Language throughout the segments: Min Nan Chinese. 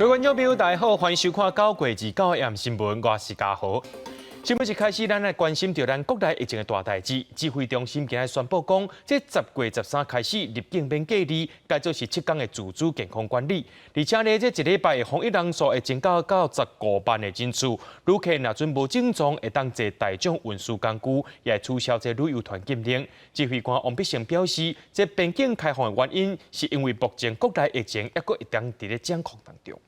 各位觀眾朋友，大家好，歡迎收看9月29暗新聞，我是嘉豪。新聞一開始，咱來關心著咱國內疫情的大代誌。指揮中心今日宣布講，這10月13開始入境免隔離，改做是7天的自主健康管理。而且呢，這一禮拜的防疫人數會增加到15萬的人次。旅客若準無症狀，會當坐大眾運輸工具，也會取消這旅遊團禁令。指揮官王必勝表示，這邊境開放的原因，是因為目前國內疫情猶閣會當佇咧掌控當中。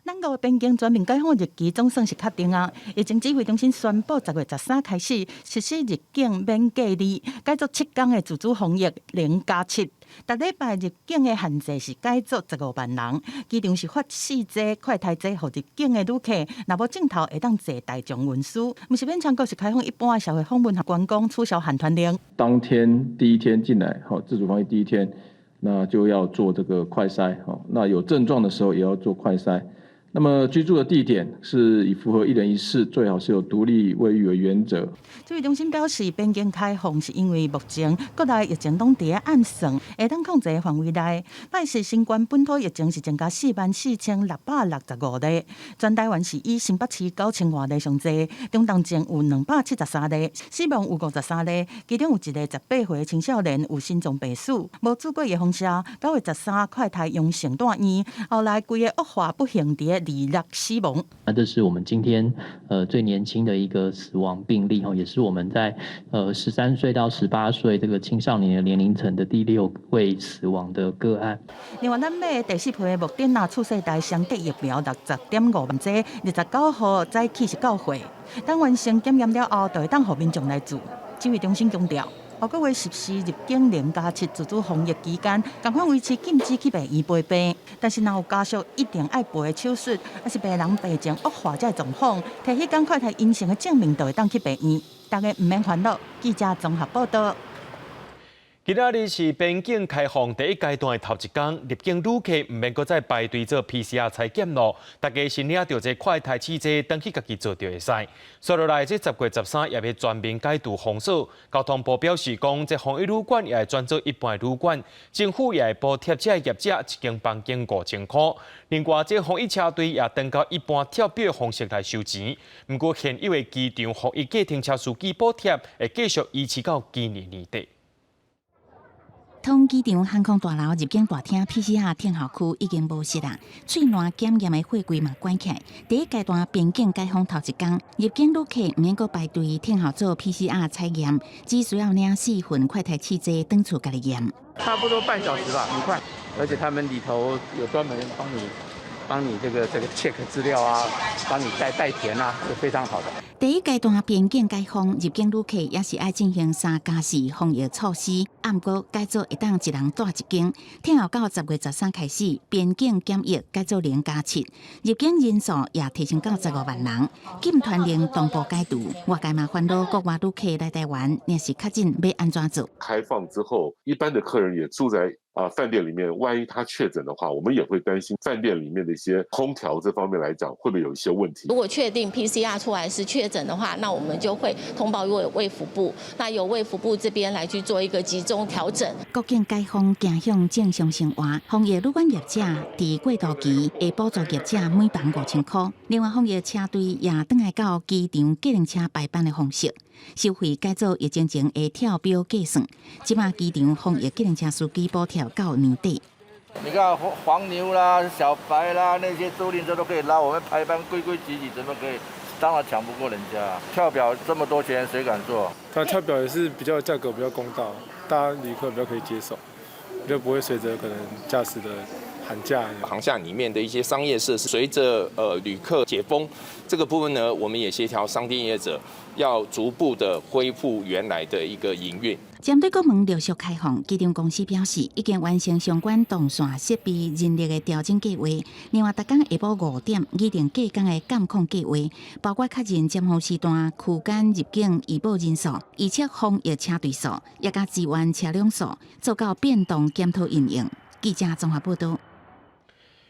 咱國邊境全面解放日期總算是確定啊！疫情指揮中心宣布，10月13開始實施入境免隔離，改做7天的自主防疫0+7。逐禮拜入境的限制是改做15萬人，機場是發四劑快篩劑予入境的旅客，若無症頭會當坐大眾運輸。毋是免槍閣是開放一般的社會訪問和觀光，取消限團令。當天第一天進來，好，自主防疫第一天，那就要做這個快篩，好，那有症狀的時候也要做快篩。那麼居住的地點是以符合一人一室，最好是有獨立衛浴為原則。指揮中心表示，邊境開放是因為目前國內疫情攏佇咧按算，會當控制的範圍內。拜四新冠本土疫情是增加44,665例，全台灣是以新北市9000外例上濟，中重症有273例，死亡有53例，其中有一個18歲青少年有心臟病史，無做過預防射，9月13快篩陽性住院，後來規个惡化不幸佇咧26死亡。那這是我們今天最年輕的一個死亡病例，也是我們在13歲到18歲這個青少年的年齡層的第六位死亡的個案。另外，咱買第四批莫德納次世代雙價疫苗60.5萬劑，29號早起是到貨，等完成檢驗了後，就會當予民眾來注。指揮中心強調，後個月實施入境0+7自主防疫期間，仝款維持禁止去病院陪病，但是若有家屬一定愛陪的手術，抑是病人病情惡化這個狀況，提彼工快篩陰性的證明，就會當去病院。大家毋免煩惱。記者綜合報道。今仔日是邊境開放第一階段的頭一工，入境旅客毋免閣再排隊做 PCR 採檢囉，大家先領著這快篩試劑，轉去家己做就會使。紲落來，這10月13也欲全面解除封鎖。交通部表示講，這防疫旅館也會轉做一般旅館，政府也會補貼這業者一間房間5000箍。另外，這防疫車隊也轉到一般跳表的方式來收錢。毋過，現有的機場防疫計程車司機補貼會繼續維持到今年年底。通機場航空大樓入境大廳 PCR 等候區已經無設啦，喙瀾檢驗的貨櫃嘛關起來。第一階段邊境解封頭一工，入境旅客毋免閣排隊等候做 PCR 採驗，只需要領四份快篩試劑轉厝家己驗。差不多半小時吧，很快。而且他們裡頭有專門幫你幫你這個 check 資料啊，幫你代代填啊，是非常好的。第一階段邊境解封，入境旅客也是愛進行3+4防疫措施，毋過改做會當一人蹛一間。聽候到10月13開始，邊境檢疫改做0+7，入境人數也提升到15萬人。禁團令同步解除，外界嘛煩惱國外旅客來台灣，若是確診欲按怎做？開放之後，一般的客人也住在飯店裡面，萬一他確診的話，我們也會擔心飯店裡面的一些空調這方面來講，會不會有一些問題？如果確定 PCR 出來是確診的話，那我們就會通報衛福部，那由衛福部這邊來去做一個集中調整。國境解封走向正常生活，防疫旅館業者佇過渡期會補助業者每房5000箍。另外，防疫車隊也轉來到機場計程車排班的方式，收費改做疫情前的跳表計算。這馬機場防疫計程車司機補貼到年底。你看黃牛啦、小白啦，那些租賃車都可以拉，我們排班規規矩矩，怎麼可以？當然搶不過人家。跳表這麼多錢，誰敢做？它跳表也是比較價格比較公道，大家旅客比較可以接受，比較不會隨著可能駕駛的喊價。航廈裡面的一些商業設施，隨著旅客解封，這個部分呢，我們也協調商店業者要逐步的恢復原來的一個營運。針對國門陸續開放，機場公司表示已經完成相關動線設備人力的調整計劃。另外，逐工下晡5點擬定計工的監控計劃，包括確認尖峰時段區間入境預報人數、預測防疫車隊數，也佮支援車輛數，做到變動檢討應用。記者綜合報道。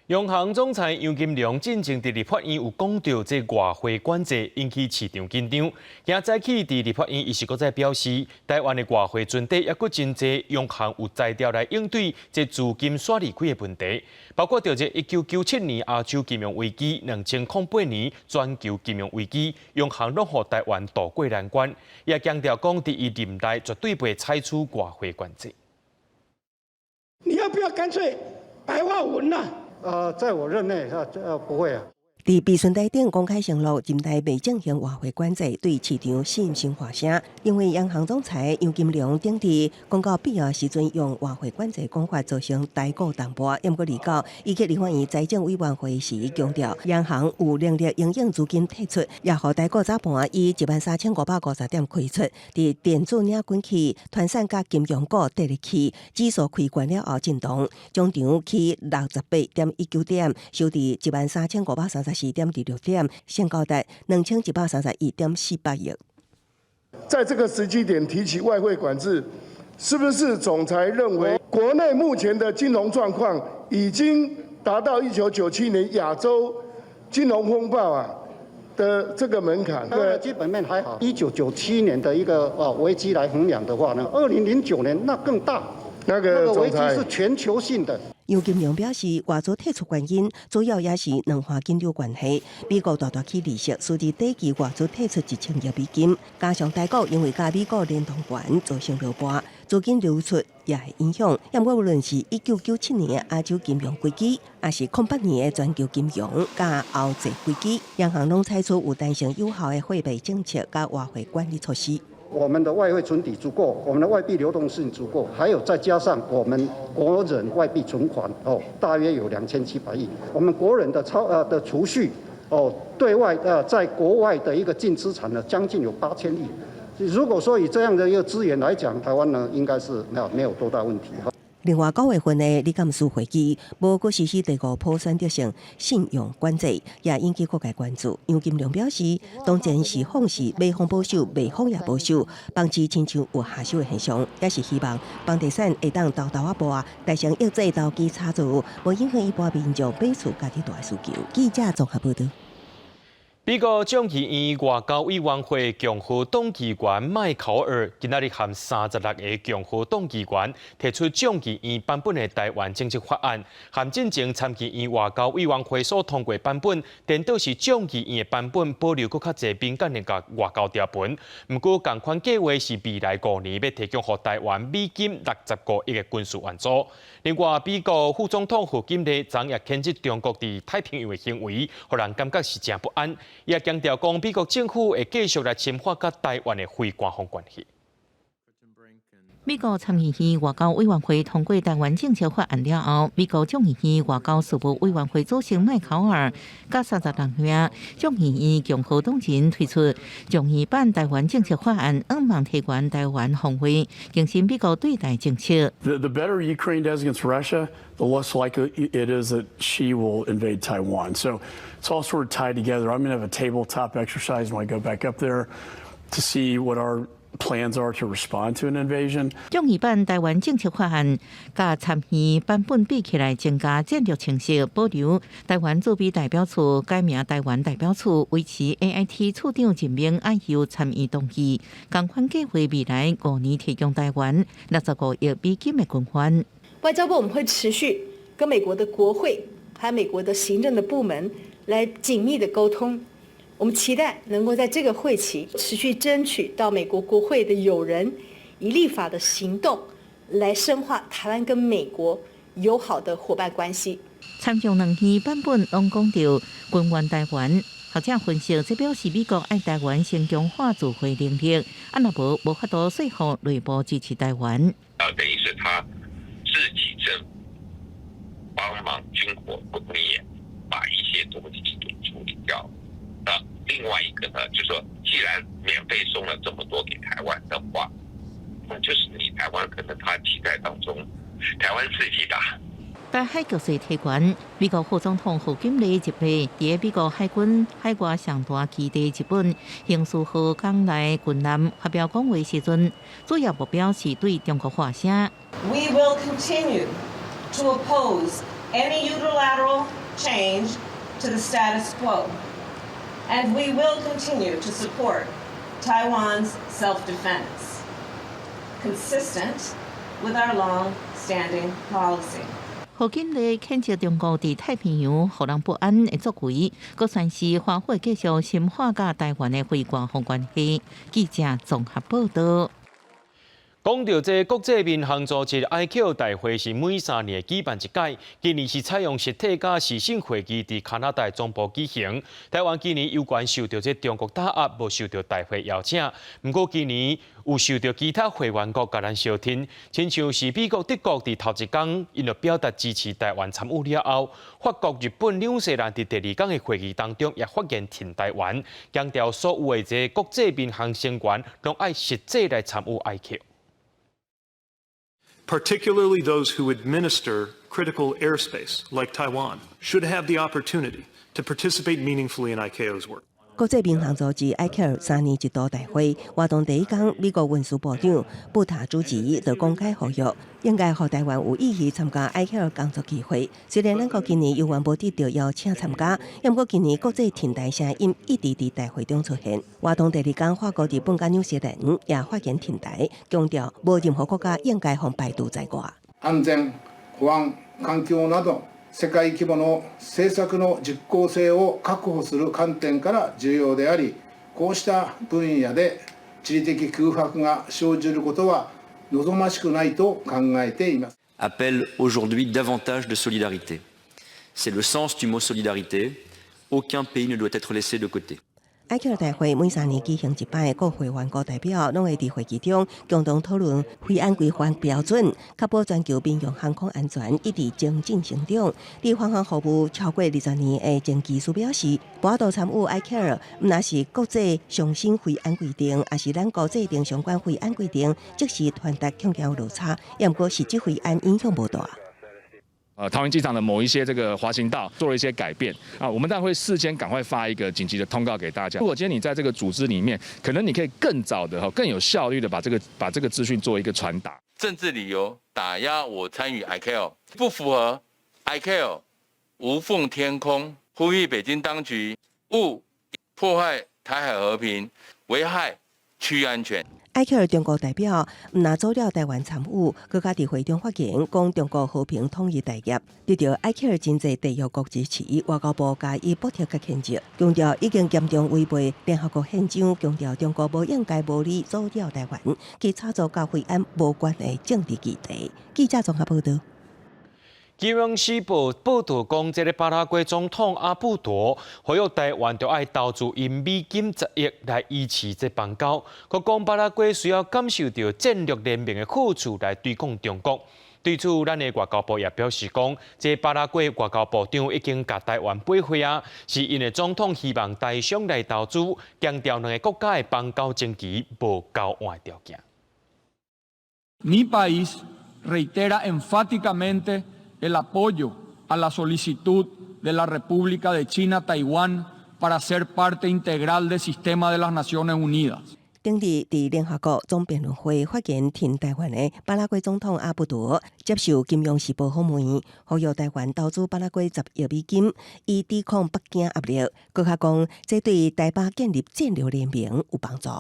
央行總裁楊金龍進前佇立法院有講著這外匯管制引起市場緊張。今早起佇立法院，伊是閣再表示，台灣的外匯存底猶閣真濟，央行有才調來應對這資金紲離開的問題，包括著這1997年亞洲金融危機、2008年全球金融危機，央行攏予台灣渡過難關。也強調講，佇伊任內絕對袂採取外匯管制。你要不要乾脆白話文啦？在我任內啊，不會啊。佇備詢台頂公開承諾，任內袂進行外匯管制，對市場信心喊聲。因為央行總裁楊金龍頂佇講到必要時陣用外匯管制講法造成台股淡薄。毋過2九，伊去立法院財政委員會時強調，央行有能力因應資金退出，也予台股早盤以13,550點開出。佇電子領軍區、傳產佮金融股綴入去，指數開關了後震盪，終場起68.19點，收佇13,534.26點，成交值2131.48億。在這個時機點提起外匯管制，是不是總裁認為國內目前的金融狀況已經達到1997年亞洲金融風暴啊的這個門檻？對，基本面還好。1997年的一個啊危機來衡量的話呢，2009年那更大，那個危機是全球性的。楊金龍表示，外資退出原因主要也是兩岸緊張關係。美國大大起利息，導致短期外資退出1000億美金，加上台股因為佮美國聯動懸造成落盤，資金流出也會影響。毋過無論是1997年亞洲金融危機，抑是08年的全球金融佮歐債危機，央行攏採取有彈性有效的貨幣政策佮外匯管理措施。我們的外匯存底足夠，我們的外幣流動性足夠，還有再加上我們國人外幣存款哦，大約有2700億。我們國人的超的儲蓄哦，對外在國外的一個淨資產呢，將近有8000億。如果說以這樣的一個資源來講，台灣呢應該是沒有多大問題哈。另外，9月份的理監事會議無閣實施第五波選擇性信用管制，也引起各界關注。楊金龍表示，當前是放是買方保守，賣方也保守，房市親像有下修的現象，也是希望房地產會當沓沓仔跋，達成抑制投機炒作，無影響一般民眾買厝家己大需求。記者綜合報導。美國眾議院外交委員會共和黨議員麥考爾今仔日和36個共和黨議員提出眾議院版本的台灣政策法案，和進前參議院外交委員會所通過版本，顛倒是眾議院的版本保留閣較濟敏感的外交條文。毋過，仝款計劃是未來5年欲提供予台灣美金65億的軍事援助。另外，美國副總統賀錦麗昨也譴責中國佇太平洋的行為，予人感覺是誠不安。也強調講，美國政府會繼續來深化佮台灣的非官方關係。美國參議院外交委員會通過台灣政策法案了後，美國眾議院外交事務委員會主席麥考爾佮36名眾議院共和黨人提出眾議版台灣政策法案，向望提懸台灣防衛，更新美國對台政策。 The better Ukraine does against Russia, the less likely it is that Xi will invade Taiwan. So it's all sort of tied together. I'm going to have a tabletop exercise when I go back up there to see what our plans are to respond to an invasion. 眾議版台灣政策法案，佮參議版本比起來，增加戰略清晰，保留台灣駐美代表處改名台灣代表處，維持 AIT 處長任命愛由參議同意，仝款計劃未來5年提供台灣65億美金的軍援。外交部我們會持續跟美國的國會，還有美國的行政的部門來緊密的溝通。我們期待能夠在這個會期持續爭取到美國國會的友人以立法的行動來深化台灣跟美國友好的夥伴關係。參眾兩院版本攏講著軍援台灣，學者分析，這表示美國愛台灣先強化自衛能力，啊若無無法度說服內部支持台灣。啊，等於是他自己政府幫忙軍火工業把一些東西給處理掉。那另外一個呢，就是說，既然免費送了這麼多給台灣的話，那就是你台灣可能他期待當中，台灣自己打。台海局勢提懸，美國副總統賀錦麗日內佇美國海軍海外上大基地日本行事號港內軍艦發表講話時陣，主要目標是對中國發聲。 We will continue to oppose any unilateral change to the status quo, and we will continue to support Taiwan's self-defense, consistent with our long-standing policy. 賀錦麗譴責中國佇太平洋予人不安的作為，閣宣示華府繼續深化佮台灣的非官方關係。記者綜合報道。講到這國際民航組織 ICAO 大會是每3年舉辦一屆，今年是採用實體佮視訊會議佇加拿大總部舉行。台灣今年猶原受著這中國打壓，無受著大會邀請。毋過今年有受著其他會員國共咱相挺，親像是美國、德國佇頭一工，𪜶就表達支持台灣參與了後，法國、日本、紐西蘭佇第二工的會議當中也發言挺台灣，強調所有的這國際民航成員攏愛實際來參與 ICAO。 Particularly those who administer critical airspace, like Taiwan, should have the opportunity to participate meaningfully in ICAO's work. 國際民航組織 ICAO 3年一度大會活動第一工，美國運輸部長布塔主持就公開呼籲，應該予台灣有意義參加 ICAO 工作機會。雖然咱國今年猶原無得著邀請參加，毋過今年國際挺台聲音一直佇大會中出現。活動第二工，法國、日本佮紐西蘭也發言挺台，強調無任何國家應該予排除在外。安全、保安、環境など世界規模の政策の実効性を確保する観点から重要であり、こうした分野で地理的空白が生じることは望ましくないと考えています。 Appelle aujourd'hui davantage de solidarité. C'est le sens du mot solidarité. Aucun pays ne doit être laissé de côté. ICAO 大會每3年舉行一擺，各會員國代表攏會佇會議中共同討論飛安規範標準，確保全球民用航空安全一直精進成長。佇航空服務超過20年的前技師表示，無法度參與 ICAO，毋但是國際上新飛安規定，抑是咱國制定相關飛安規定，即時傳達恐驚有落差，毋過實際飛安影響無大。桃園機場的某一些這個滑行道做了一些改變啊，我們當然會事先趕快發一個緊急的通告給大家。如果今天你在這個組織裡面，可能你可以更早的、更有效率的把這個資訊做一個傳達。政治理由打壓我參與 ICAO，不符合 ICAO 無縫天空，呼籲北京當局勿破壞台海和平，危害區域安全。 ICAO 中國代表毋但阻撓台灣參與，閣較佇會中發言，講中國和平統一大業，得著 ICAO 真濟締約國支持，外交部加以駁斥佮譴責，強調已經嚴重違背聯合國憲章，強調中國無應該無理阻撓台灣，去炒作佮飛安無關的政治議題。記者綜合報道。金融時報報導講，這个巴拉圭總統阿布多呼籲台灣著愛投資𪜶美金10億來維持這邦交。閣講巴拉圭需要感受著戰略聯盟的好處來對抗中國。對此，咱的外交部也表示講，這巴拉圭外交部長已經共台灣掰火啊，是𪜶的總統希望台商來投資，強調兩个國家的邦交前提無交換條件。 Mi país reitera enfáticamente el apoyo a la solicitud de la República de China, Taiwán, para ser parte integral del sistema de las Naciones Unidas. 頂日佇聯合國總辯論會發言挺台灣的巴拉圭總統阿布多接受《金融時報》訪問，呼籲台灣投資巴拉圭10億美金，以抵抗北京壓力。閣較講，這對台巴建立戰略聯盟有幫助。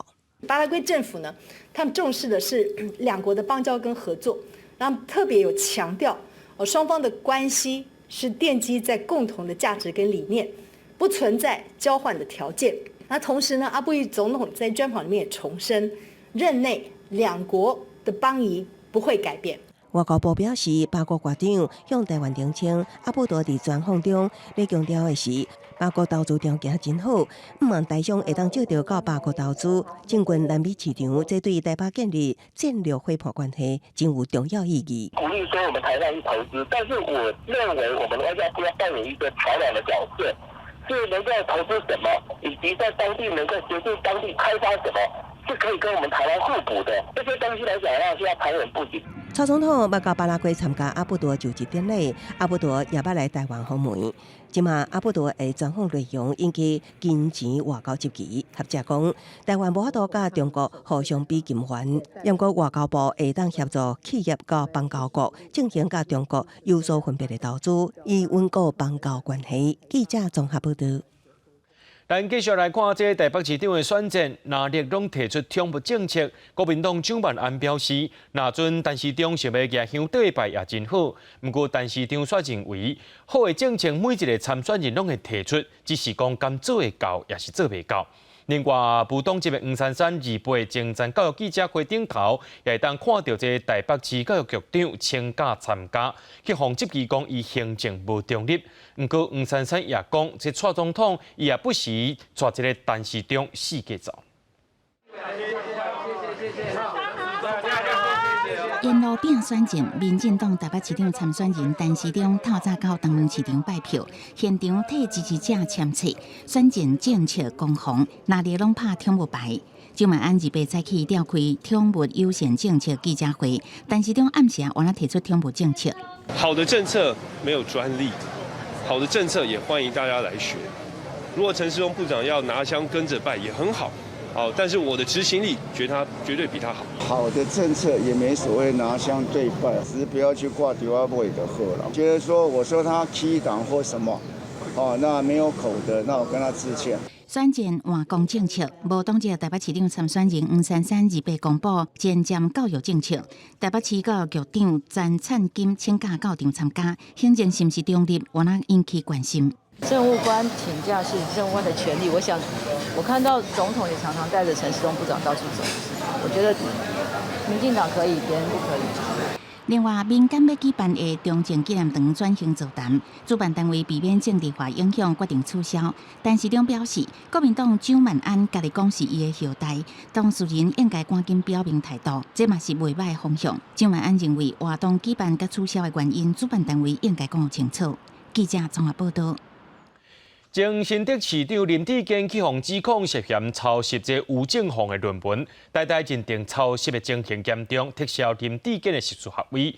巴拉圭政府呢，他們重視的是兩國的邦交跟合作，然後特別有強調，雙方的關係是奠基在共同的價值跟理念，不存在交換的條件。那同時呢，阿布依總統在專訪裡面也重申，任內兩國的邦誼不會改變。外交部表示，巴國外長向台灣澄清，阿布多佇專訪中咧強調的是，巴國投資條件真好，毋望台商會當借著到巴國投資，進軍南美市場，這對台巴建立戰略夥伴關係真有重要意義。鼓勵說我們台商去投資，但是我認為我們的外交部要扮演一個橋梁的角色，是能夠投資什麼，以及在當地能夠協助當地開發什麼，是可以跟我們台灣互補的。這些東西來講的話，是要長遠布局。蔡總統捌到巴拉圭參加阿布多就職典禮，阿布多也捌來台灣訪問。這馬阿布多的專訪內容引起金錢外交質疑，學者講台灣無法度佮中國互相比金援，毋過外交部會當協助企業佮邦交國進行佮中國有所分別的投資，以穩固邦交關係。記者綜合報道。咱繼續來看這个台北市長的選戰，藍綠攏提出寵物政策。國民黨蔣萬安表示，若準陳時中想欲舉香對拜也真好。毋過陳時中煞認為，好的政策每一個參選人攏會提出，只是講敢做會到，抑是做袂到。另外，無黨籍的黃珊珊28前瞻教育記者會頂頭，也會當看著這个台北市教育局長請假參加，去予質疑講伊行政無中立。毋過黃珊珊也講，這蔡總統伊也不時帶一个陳時中四界走。沿路變選戰，民進黨台北市長參選人陳時中透早到東門市場拜票，現場替支持者簽冊，選戰政策攻防，藍綠攏拍寵物牌。蔣萬安28早起召開寵物友善政策記者會，陳時中暗時原來提出寵物政策。好的政策沒有專利，好的政策也歡迎大家來學。如果陳時中部長要拿香跟着拜，也很好。好，但是我的執行力，覺得他絕對比他好。好的政策也沒所謂拿香對拜，只是不要去掛丟阿尾的貨了。覺得說，我說他棄黨或什麼，哦，那沒有口德，那我跟他致歉。選戰換講政策，無黨籍台北市長參選人黃珊珊28公布前瞻教育政策，台北市教育局長陳燦金請假到場參加，行政是毋是中立，原來引起關心。政務官請假是政務官的權利，我想我看到總統也常常帶着陳時中部長到處走，我覺得民進黨可以，別人不可以。另外，民間欲舉辦的中正紀念堂轉型座談，主辦單位避免政治化影響，決定取消。陳時中表示，國民黨蔣萬安家己講是伊的後代，當事人應該趕緊表明態度，這嘛是袂䆀的方向。蔣萬安認為，活動舉辦佮取消的原因，主辦單位應該講清楚。記者綜合報道。前新竹市長林智堅去予指控涉嫌抄襲這吳政鴻的論文，台大認定抄襲的情形嚴重，撤銷林智堅的碩士學位。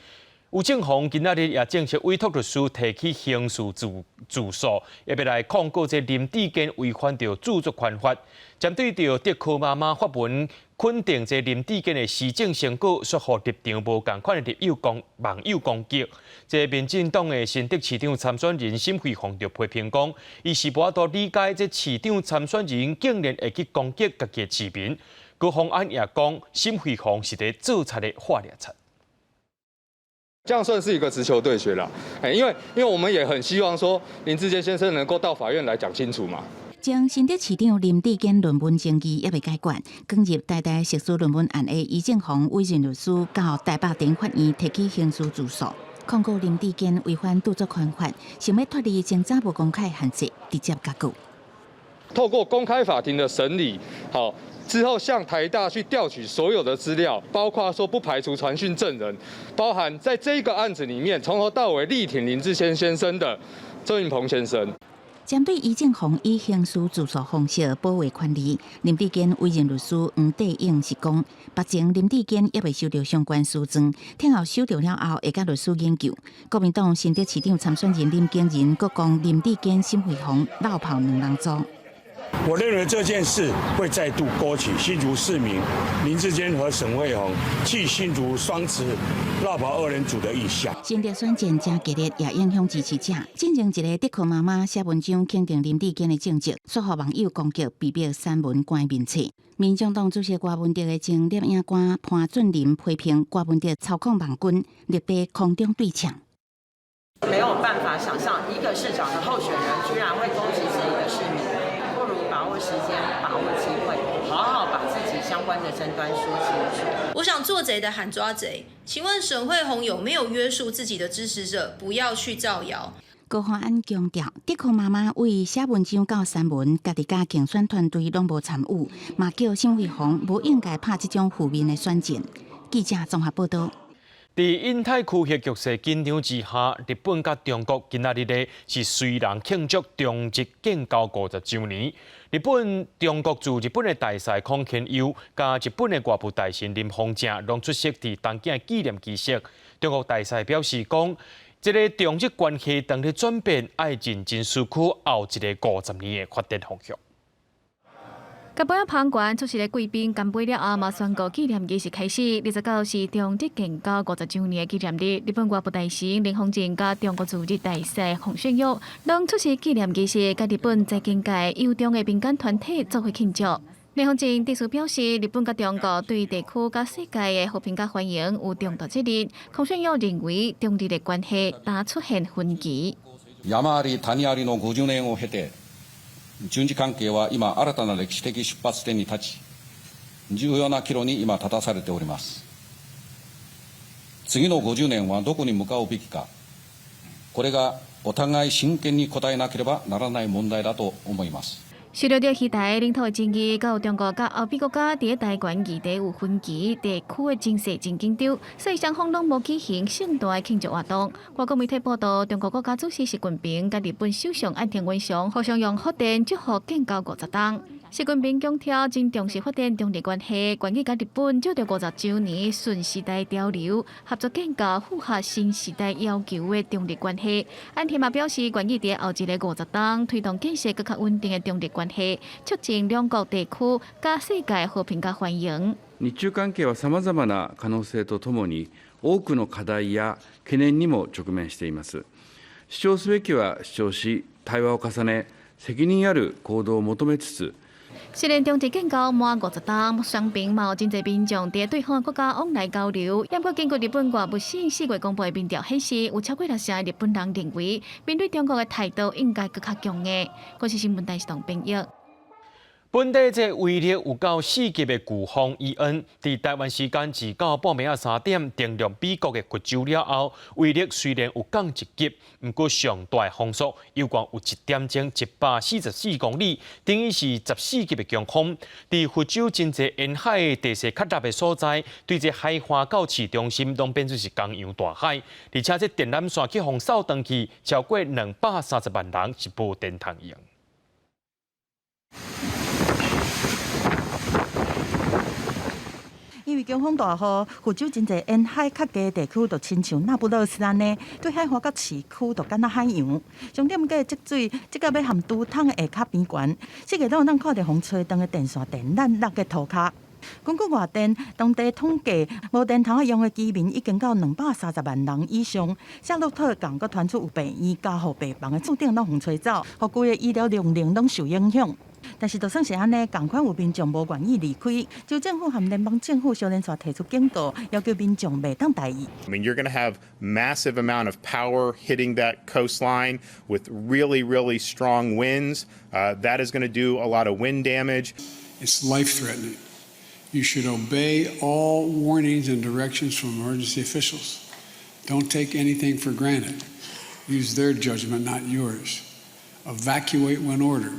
吳政鴻今仔日也正式委託律師提起刑事自訴，欲來控告這林智堅違反著著作權法。針對著竹科媽媽發文肯定這林智堅的施政成果，煞予立場無仝款的立友攻網友攻擊。這民進黨的新竹市長參選人沈慧虹就批評講，伊是無法度理解這市長參選人竟然會去攻擊家己的市民。高虹安也講，沈慧虹是佇做賊的破掠賊。這樣算是一個直球對決啦，因為我們也很希望說林智堅先生能夠到法院來講清楚嘛。前新竹市長林智堅論文爭議猶未解決，捲入台大碩士論文案的余正鴻委任律師到台北地法院提起刑事自訴，控告林智堅違反著作權法，想欲脫離偵查無公開限制，直接共告。透過公開法庭的審理，好之後向台大去調取所有的資料，包括說不排除傳訊證人，包含在這個案子裡面從頭到尾力挺林智堅先生的周運鵬先生。針對余正鴻以刑事自訴方式保衛權利，林智堅委任律師黃帝勇是講，目前林智堅猶未收到相關書狀，聽後收到了後會佮律師研究。國民黨新竹市長參選人林耕仁閣講林智堅、沈慧虹落跑兩人組。我認為這件事會再度勾起新竹市民林智堅和沈慧虹棄新竹雙子落跑二人組的印象。新竹選戰誠激烈，也影響支持者。進前一个竹科媽媽寫文章肯定林智堅的政績，煞予網友攻擊被迫刪文關面冊。民眾黨主席郭文德的前攝影官潘俊林批評郭文德操控網軍，力排空中對嗆。沒有辦法想象一個市長的候選人居然會攻擊自己的市民。不如把握時間，把握機會，好好把自己相關的爭端說清楚。我想做賊的喊抓賊，請問沈慧虹有沒有約束自己的支持者，不要去造謠？高虹安強調，竹科媽媽為寫文章到刪文，家己佮競選團隊攏無參與，嘛叫沈慧虹無應該拍這種負面的選戰。記者綜合報道。佇印太區域局勢緊張之下，日本佮中國今仔日咧是隨人慶祝中日建交50週年。日本中國駐日本的大使孔鉉佑，佮日本的外務大臣林芳正攏出席佇東京的紀念儀式。中國大使表示講，這个中日關係當咧轉變，愛認真思考後一个五十年的發展方向。甲尾仔旁觀出席的貴賓乾杯了後，嘛宣告紀念儀式開始。29是中日建交五十週年的紀念日，日本外務大臣林芳正佮中國駐日大使孔鉉佑攏出席紀念儀式，佮日本財經界友中的民間團體做伙慶祝。林芳正致辭表示，日本佮中國對地區佮世界的和平佮繁榮有重大責任。孔鉉佑認為，中日的關係焦出現分歧。山あり谷ありの50年を経て、中日関係は今新たな歴史的出発点に立ち、重要な岐路に今立たされております。次の50年はどこに向かうべきか、これがお互い真剣に答えなければならない問題だと思います。受到著台領土的爭議，佮有中國佮歐美國家佇台灣議題有分歧，地區的情勢真緊張，所以雙方攏無舉行盛大的慶祝活動。外國媒體報道，中國國家主席習近平佮日本首相岸田文雄互相用賀電祝福建交五十冬。習近平強調真重視發展中日關係，願意佮日本藉著五十週年順時代潮流，合作建構符合新時代要求的中日關係。岸田嘛表示，願意佇後一个五十冬推動建設閣較穩定的中日關係，促進兩國地區佮世界和平佮繁榮。日中関係はさまざまな可能性とともに、多くの課題や懸念にも直面しています。主張すべきは主張し、対話を重ね、責任ある行動を求めつつ。雖然中日建交滿五十冬，雙邊嘛有真濟民眾佇對方國家往來交流。不過根據日本外務省4月公布的民調顯示，有超過六成的日本人認為，面對中國的態度應該閣較強硬。國視新聞台是董編譯。本地這威力有夠4級的颶風伊恩，佇台灣時間29半暝仔3點登陸美國的佛州了後，威力雖然有降一級，毋過上大風速猶原有一點鐘144公里，等於是14級的強風。佇佛州真濟沿海地勢較凹的所在，對這海岸到市中心攏變做是江洋大海，而且這電纜線去予掃斷去，超過230萬人是無電通用。因為強風大雨，佛州真濟沿海較低地區就親像那不勒斯按呢，對海岸佮市區就敢若海洋。上點閣積水，積到欲含拄桶下跤邊懸，四界攏會當看著予吹斷的電線電纜落佇塗跤。根據外電當地統計，無電通用的居民已經到230萬人以上。夏洛特港閣傳出有病院加護病房的柱頂攏予吹走，予規个醫療量能攏受影響。但是，就算是按呢，仝款有民眾無願意離開，州政府和聯邦政府相連紲提出警告，要求民眾袂當大意。 I mean, you're going to have massive amount of power hitting that coastline with really, really strong winds. That is going to do a lot of wind damage. It's life-threatening. You should obey all warnings and directions from emergency officials. Don't take anything for granted. Use their judgment, not yours. Evacuate when ordered.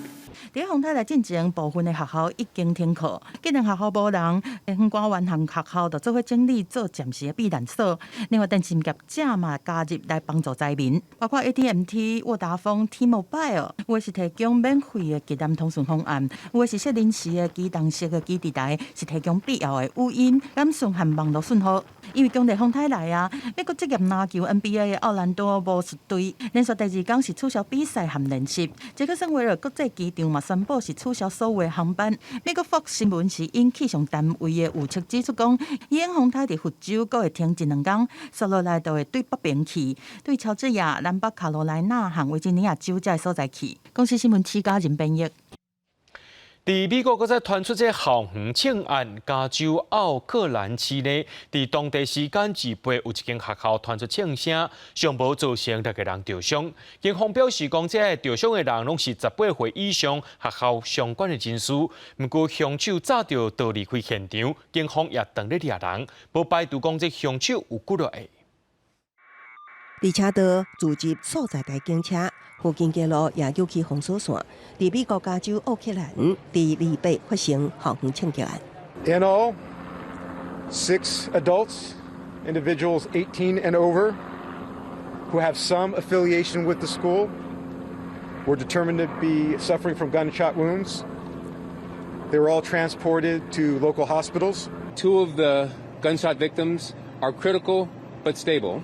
佇風颱來進前，部分的學校已經停課。既然學校無人，遠關縣和學校就做伙整理做暫時的避難所。另外，電信業者嘛加入來幫助災民，包括 AT&T、沃達豐、T-Mobile，有的是提供免費的基站通訊方案，有的是設臨時的機動式的基地台，是提供必要的語音、簡訊和網路訊號。因為強烈風颱來啊，美國職業籃球 NBA 的奧蘭多魔術隊連續第二工是取消比賽和練習。傑克森維爾國際機場嘛宣布是取消所有的航班。美國 Fox 新聞是引氣象單位的預測指出講，伊恩風颱佇佛州閣會停一兩工，紲落來就會對北邊去，對喬治亞、南北卡羅來納和維吉尼亞州這个所在去。公視新聞徐嘉仁編譯。佇美國閣再傳出這校園槍案，加州奧克蘭市呢，佇當地時間28有一間學校傳出槍聲，上無造成六个人著傷。警方表示講，這个著傷的人攏是18歲以上學校相關的人士。毋過兇手早就逃離開現場，警方也當咧掠人，無排除講這兇手有幾落個。佇車道聚集數十台警車，附近街路也扭起封鎖線。佇美國加州奧克蘭，佇28發生校園槍擊案。 In all, six adults Individuals 18 and over who have some affiliation with the school were determined to be suffering from gunshot wounds. They were all transported to local hospitals. Two of the gunshot victims are critical but stable,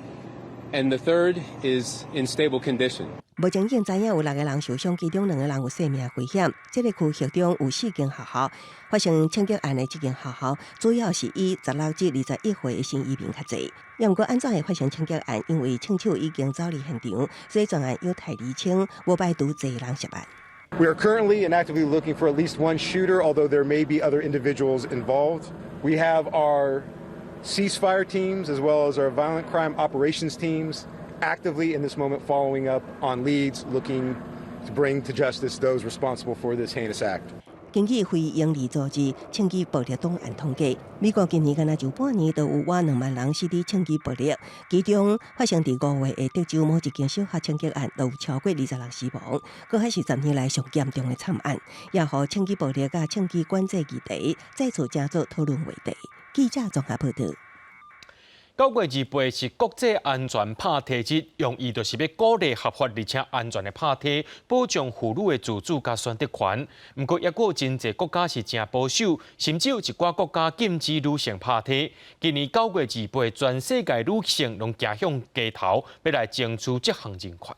and the third is in stable condition. 目前已經知影有六个人受傷，其中兩個人有生命危險。這個區域中有四間學校發生槍擊案的這間學校，主要是以16至21歲的新移民較濟。也毋過按怎會發生槍擊案？因為槍手已經走離現場，所以專案有待釐清，無排除濟人涉案。 We are currently and actively looking for at least one shooter, although there may be other individuals involved. We have our ceasefire teams as well as our violent crime operations teams actively in this moment following up on leads, looking to bring to justice those responsible for this heinous act. 根據非營利組織槍支暴力檔案統計，美國今年敢若就半年就有倚2萬人死佇槍支暴力，其中發生佇5月的德州某一間小學槍擊案，就有超過20人死亡，閣還是10年來上嚴重的慘案，也予槍支暴力佮槍支管制議題再次成做討論話題。記者綜合報導。9月28是國際安全拍梯日，用意就是欲鼓勵合法而且安全的拍梯，保障婦女的自主佮選擇權。毋過，猶閣有真濟國家是誠保守，甚至有一寡國家禁止女性拍梯。今年九月二八，全世界女性攏行向街頭，欲來爭取這項人權。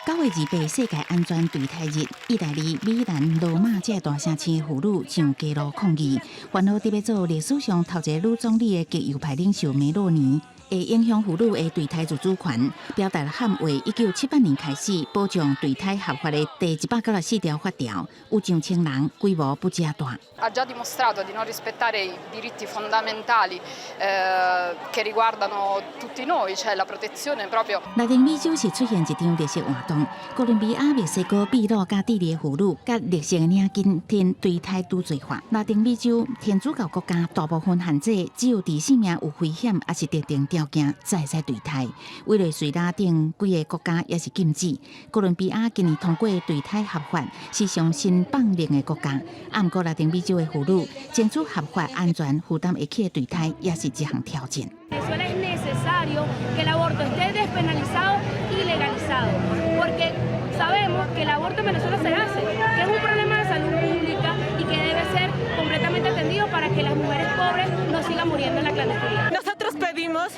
9月28世界安全墜胎日，意大利米蘭、羅馬這大城市婦女上街路抗議，煩惱佇欲做歷史上頭一个女總理的極右派領袖梅洛尼，會影響婦女的墜胎自主權，表達捍衛1978年開始保障墜胎合法的第194條法條，有上千人，規模不遮大。 Ha già dimostrato di non rispettare i diritti fondamentali che riguardano tutti noi, cioè la protezione proprio. 拉丁美洲是出現一場綠色活動，哥倫比亞、墨西哥、秘魯佮智利的婦女，佮綠色的領巾挺墜胎除罪化。拉丁美洲天主教國家大部分限制，只有佇性命有危險，抑是特定條件才會使墜胎。委內瑞拉等幾个國家也是禁止。哥倫比亞今年通過墜胎合法，是上新放任的國家。啊，毋過拉丁美洲的婦女爭取合法、安全、負擔會起的墜胎，也是一項挑戰。 Venezuela es necesario que el aborto esté despenalizado y legalizado, porque sabemos que el aborto en Venezuela se hace, que es un problema de salud pública y que debe ser completamente atendido para que las mujeres pobres no sigan muriendo en la clandestinidad. Nosotros pedimos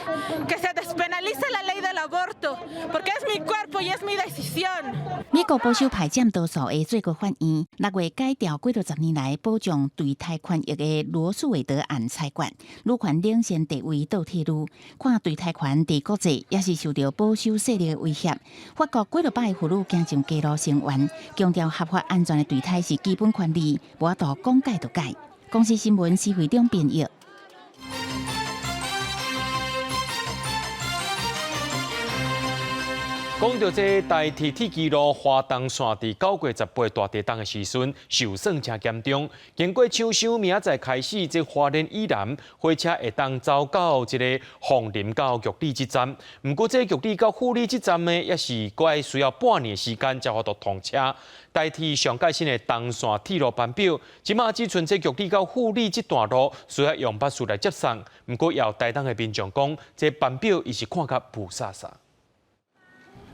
que se despenalice la ley del aborto, porque es mi cuerpo y es mi decisión. 美國保守派佔多數的最高法院，6月改掉幾若十年來保障墮胎權益的羅訴韋德案裁決，女權領先地位倒退嚕，看墮胎權佇國際也是受著保守勢力的威脅。法國幾若百个婦女行上街路聲援，強調合法安全的墮胎是基本權利，無法度講改就改。公視新聞施惠中編譯。講著這台鐵鐵支路花東線，佇9月18大地震的時陣，受損誠嚴重。經過搶修，明仔載開始，這花蓮以南火車會當走到這個鳳林到玉里這站。毋過，這玉里到富里這站呢，也是閣愛需要半年時間才有法度通車。台鐵上蓋新的東線鐵路班表，這馬只賰這玉里到富里這段路需要用巴士來接送。毋過，也有台東的民眾講，這班表伊是看甲霧煞煞。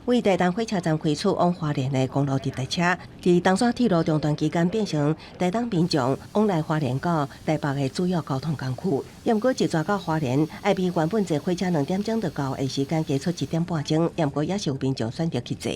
為台東火車站開出往花蓮的公路直達車，佇東線鐵路中斷期間變成台東民眾往來花蓮到台北的主要交通工具。也毋過，一逝到花蓮，愛比原本坐火車2點鐘就到的時間加出1點半鐘。也毋過，也是有民眾選擇去坐。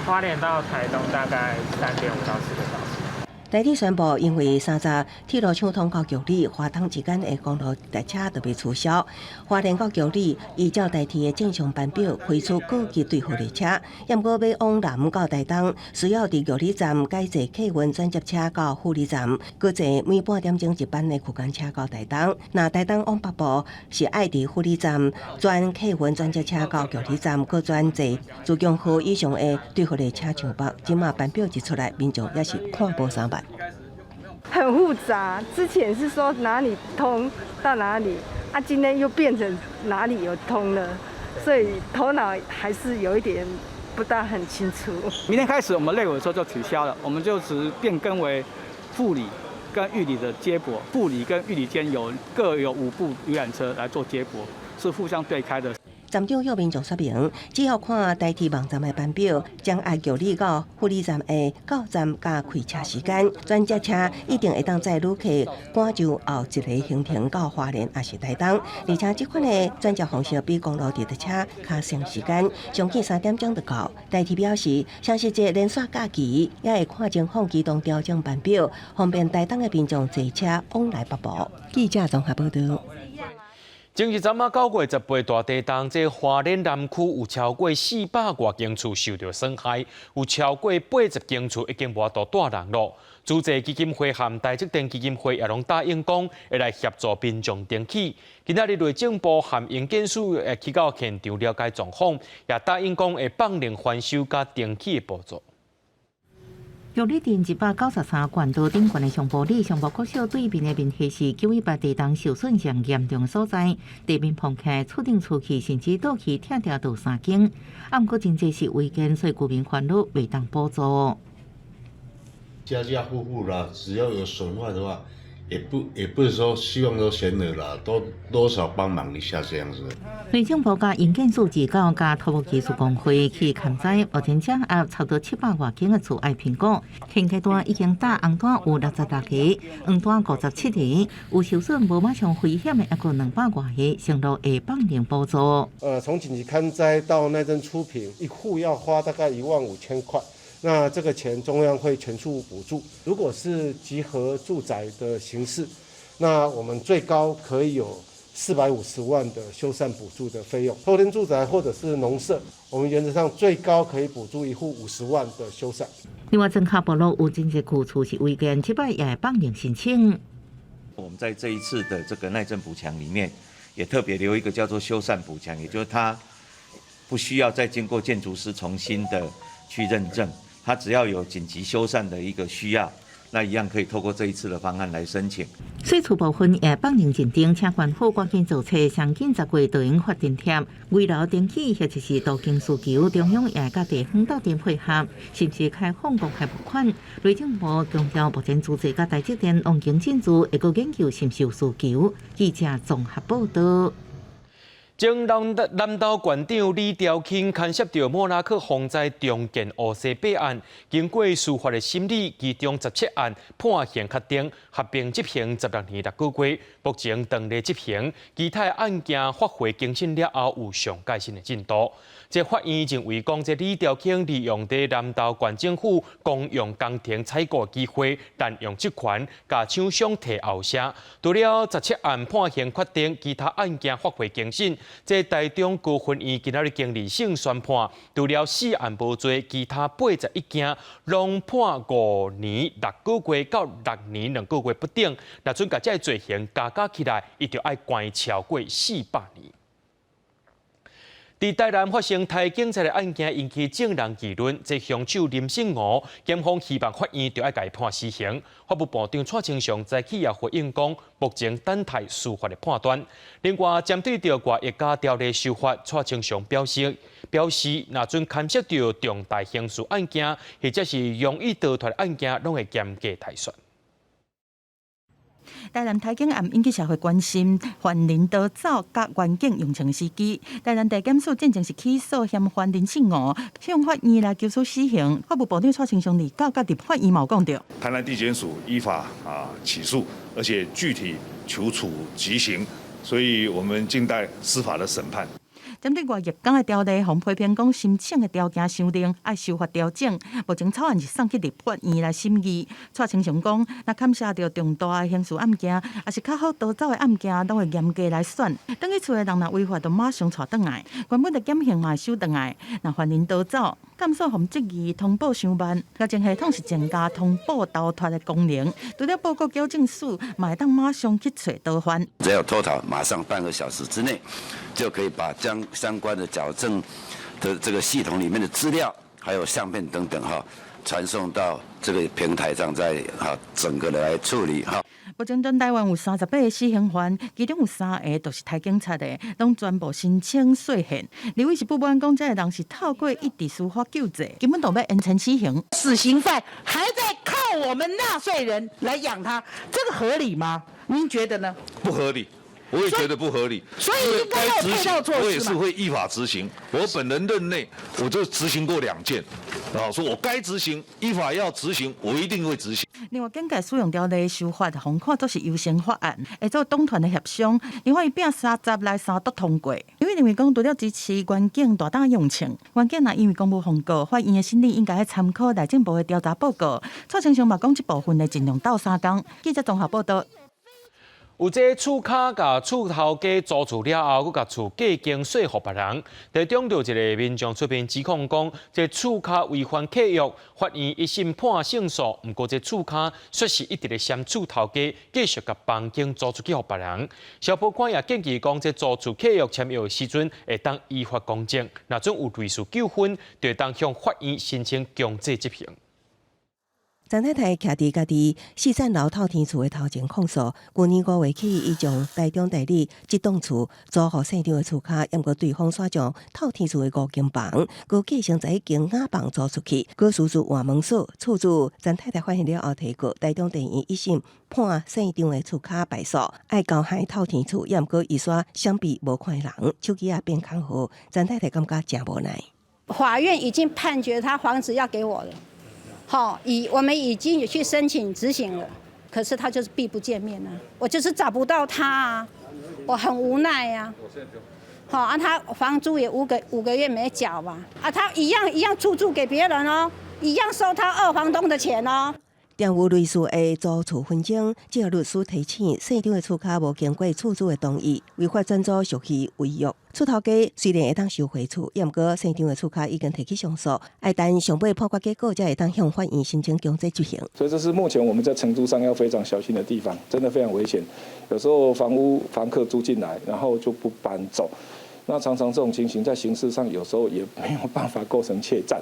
花蓮到台東大概3.5到4個小時。台鐵宣布，因為30鐵路搶通到玉里、花東之間的公路列車就欲取消。花蓮到玉里依照台鐵的正常班表開出高級對號列車，也毋過欲往南到台東，需要佇玉里站改坐客運轉接車到富里站，閣坐每半點鐘一班的區間車到台東。若台東往北部是愛佇富里站轉客運轉接車到玉里站，閣轉坐自強號以上的對號列車上北。這馬班表一出來，民眾也是看無相仝。很複雜，之前是說哪裡通到哪裡，啊，今天又變成哪裡有通了，所以頭腦還是有一點不大很清楚。明天開始，我們類火車就取消了，我們就只變更為富里跟玉里的接駁，埔里跟玉里間有各有5部遊覽車來做接駁，是互相對開的。站長向民眾說明，只要看台鐵網站的班表，將愛玉里到埔里站的到站佮開車時間，轉接車一定會當載旅客趕就後一个行程到花蓮抑是台東。而且這款的轉接方式比公路佇的車較省時間，上緊3點鐘就到。台鐵表示，雙十節連續假期也會看情況機動調整班表，方便台東的民眾坐車往來北部。記者綜合報道。前日昨仔9月18大地震，這花蓮南區有超過400外間厝受著損害，有超過80間厝已經無法度蹛人囉。慈濟基金會和台積電基金會也攏答應講，會來協助民眾重起。今仔日內政部和營建署會去到現場了解狀況，也答應講會放靈翻修佮重起的補助。玉里鎮193縣道頂懸的松埔里松埔國小對面的面積是9·18地震受損上嚴重的所在，地面膨起，厝頂厝去，甚至倒去拆掉到三間。啊，毋過真濟是違建，所以居民煩惱袂當補助。家家戶戶啦，只要有損壞的話，也不是說希望都全額啦，多多少幫忙一下這樣子。內政部佮營建署自九佮土木技術公會去勘災，目前掌握差不多700外間的厝愛評估，現階段已經打紅單有66個，黃單57個，有受損無馬上危險的，抑閣200外個，承諾會放靈補助。從緊急勘災到耐震初評，一戶要花大概1萬5千塊。那這個錢中央會全數補助。如果是集合住宅的形式，那我們最高可以有450萬的修繕補助的費用。透天住宅或者是農舍，我們原則上最高可以補助一戶50萬的修繕。另外，莊腳部落有真濟舊厝是違建，這擺也會放靈申請。我們在這一次的這個耐震補強裡面，也特別留一個叫做修繕補強，也就是它不需要再經過建築師重新的去認證。他只要有緊急修繕的一個需要，那一樣可以透過這一次的方案來申請。細厝部分也放靈認證，請縣府趕緊做冊上緊10月就用發津貼，危樓重起或者是都更需求，中央也佮地方鬥陣配合，是毋是開放公開撥款？內政部強調，目前慈濟佮台積電王經進駐，會閣研究是毋是有需求。記者綜合報道。前南投縣長李兆慶牽涉著莫拉克風災重建烏西伯案，經過司法的審理，其中17案判刑確定，合併執行16年6個月，目前當咧執行。其他案件發回更審了後，有上蓋新的進度。這法院認為講，這李兆慶利用佇南投縣政府公用工程採購機會，濫用職權，共廠商提後聲。除了十七案判刑確定，其他案件發回更審。這台中高分院今仔日經二審宣判，除了四案無罪，其他81件攏判5年6個月到6年2個月不等。若準共這个罪刑加加起來，伊就愛關超過400年。佇台南發生刣警察的案件，引起眾人議論。這兇手林姓吳，檢方希望法院著愛共伊判死刑。法務部長蔡清祥早起也回應講，目前等待司法的判斷。另外，針對著外役加條例修法，蔡清祥表示，若準牽涉著重大刑事案件，或者是容易逃脫的案件，攏會嚴格篩選。台南刣警案引起社會關心，犯人逃走佮員警用槍襲擊。台南地檢署進前是起訴嫌犯林姓吳，向法院來求處死刑。法務部長蔡清祥二九佮立法院嘛有講著。台南地檢署依法起訴，而且具體求處極刑，所以我們靜待司法的審判。針對外役工的條例，予批評講申請的條件傷冷，愛修法調整。目前草案是送去立法院來審議。蔡清祥講，若牽涉著重大的刑事案件，抑是較好逃走的案件，攏會嚴格來選。轉去厝的人若違法，就馬上帶轉來。原本的減刑嘛會收轉來。若犯人逃走，監所予質疑通報傷慢，矯正系統是增加通報逃脫的功能。除了報告矯正署，嘛會當馬上去揣逃犯。只要脫逃，馬上半個小時之內就可以把將相關的矯正的這個系統裡面的資料，還有相片等等哈，傳送到這個平台上，再哈整個的來處理哈。目前全台灣有38個死刑犯，其中有三个都是刣警察的，攏全部申請釋憲。立委是不滿講，這个人是透過一直司法救濟，根本就欲延長死刑。死刑犯還在靠我們納稅人來養他，這個合理嗎？您覺得呢？不合理，我也覺得不合理。所以應該要配套措施。我也是會依法執行。我本人任內我就執行過兩件，啊，說我該執行，依法要執行，我一定會執行。另外，簡介使用條例修法，予看做是優先法案，會做黨團的協商。另外，伊摒三十來三讀通過。因為認為講除了支持員警大膽用槍，員警若因為公務奉告，法院的審理應該參考內政部的調查報告。蔡清祥嘛講，這部分會盡量鬥相共。記者綜合報道。有這厝跤共厝頭家租厝了後，閣共厝過間稅予別人。台中就一个民眾出面指控講，這厝跤違反契約，法院一審判勝訴。毋過這厝跤卻是一直咧嫌厝頭家繼續共房間租出去予別人。消保官也建議講，這租厝契約簽約的時陣，會當依法公證，若準有類似糾紛，就會當向法院申請強制執行。陳太太徛佇家己四層樓透天厝的頭前控訴，舊年5月起，伊將台中代理這棟厝租予姓張的厝跤，毋過對方煞將透天厝的五間房，閣計成11間雅房租出去，閣私自換門鎖。厝主陳太太發現了後提告台中地院一審判姓張的厝跤敗訴，愛交還透天厝，毋過伊煞閃避無看人，手機也變空號。陳太太感覺誠無奈。法院已經判決他房子要給我了。好，我們已經有去申請執行了，可是他就是避不見面啊，我就是找不到他啊，我很無奈啊。好啊，他房租也5個月沒繳嘛，啊，他一樣一樣出租給別人哦，一樣收他二房東的錢哦。定有類似的租厝紛爭，這個律師提醒，姓張的厝跤無經過厝主的同意，違法轉租屬於違約。厝頭家雖然會當收回厝，毋過姓張的厝跤已經提起上訴，愛等上尾判決結果，才會當向法院申請強制執行。所以這是目前我們在承租上要非常小心的地方，真的非常危險。有時候房屋房客租進來，然後就不搬走，那常常這種情形在刑事上有時候也沒有辦法構成竊佔。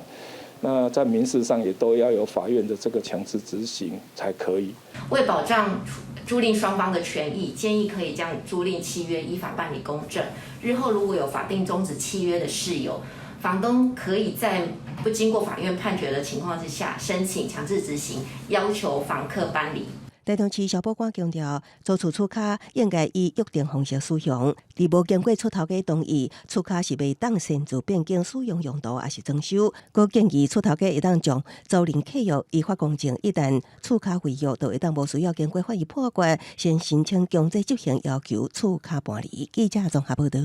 那在民事上也都要有法院的這個強制執行才可以。為保障租賃雙方的權益，建議可以將租賃契約依法辦理公證。日後如果有法定終止契約的事由，房東可以在不經過法院判決的情況之下，申請強制執行，要求房客搬離。台中市消保官強調，租厝厝跤應該以約定方式使用，佇無經過厝頭家同意，厝跤是袂當擅自變更使用用途，抑是裝修。閣建議厝頭家會當將租賃契約依法公證，一旦厝跤違約，就會當無需要經過法院判決，先申請強制執行，要求厝跤搬離。記者綜合報道。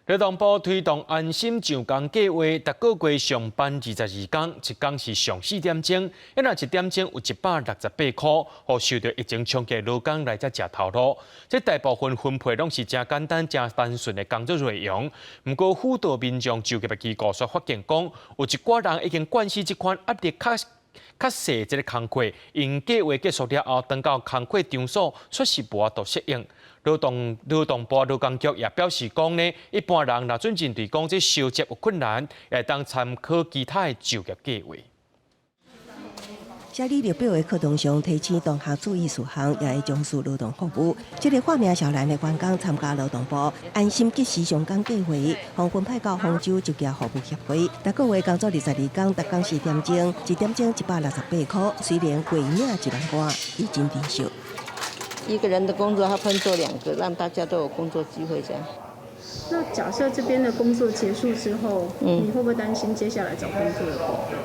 勞動部推動安心上工計畫，逐個月上班22工，一工是上4點鐘，一若一點鐘有168塊，予受著疫情衝擊勞工來遮食頭路。這大部分分配攏是誠簡單、誠單純的工作內容。毋過輔導民眾就業的機構卻發現講，有一寡人已經慣勢這款壓力較細這个工課，𪜶計畫結束了後，轉到工課場所，確實無法度適應。勞動部勞工局也表示講呢，一般人若準針對講這收入有困難，會當參考其他的就業計劃。寫履歷表的課堂上提醒同學注意事項，也會重視勞動服務。這个化名小蘭的員工參加勞動部安心及時上工計畫，予分派到豐洲就業服務協會。逐個月工作22工，逐工4點鐘，一點鐘168塊，雖然月領1萬外，伊真珍惜。一個人的工作，他分做兩個，讓大家都有工作機會。這樣。那假設這邊的工作結束之後，你會不會擔心接下來找工作的部分？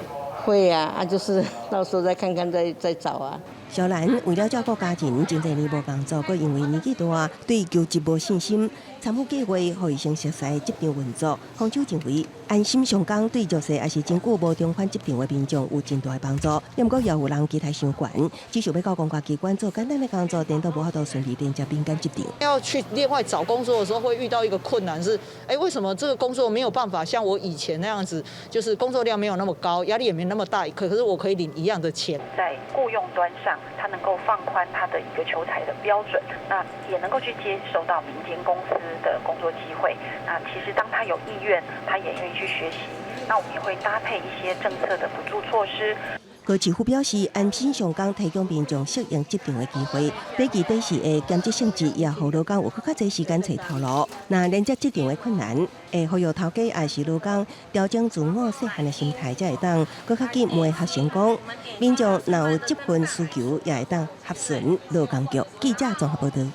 會啊，啊，就是到時候再看看，再找啊。小蘭為了照顧家人，真濟年無工作，閣因為年紀大，對求職無信心。參與計畫，予伊先熟悉職場運作。方舟認為，安心上工對弱勢抑是真久無重返職場的民眾有真大的幫助。毋過也有人期待傷懸，只想欲到公家機關做簡單的工作，顛倒無法度順利連接民間職場。要去另外找工作的時候，會遇到一個困難是，哎，為什麼這個工作沒有辦法像我以前那樣子，就是工作量沒有那麼高，壓力也沒那麼大，可是我可以領一樣的錢。在僱傭端上，他能夠放寬他的一個求才的標準，那也能夠去接受到民間公司的工作機會。那其實當他有意願，他也願意去學習。那我們也會搭配一些政策的補助措施。高市府表示，安心上工提供民眾適應職場的機會，比起短時的兼職性質，也予勞工有閣較濟時間揣頭路。若連接職場的困難，會呼籲頭家抑是勞工調整自我細漢的心態，才會當閣較緊問學成功。民眾若有這份需求，也會當洽詢勞工局。記者綜合報導。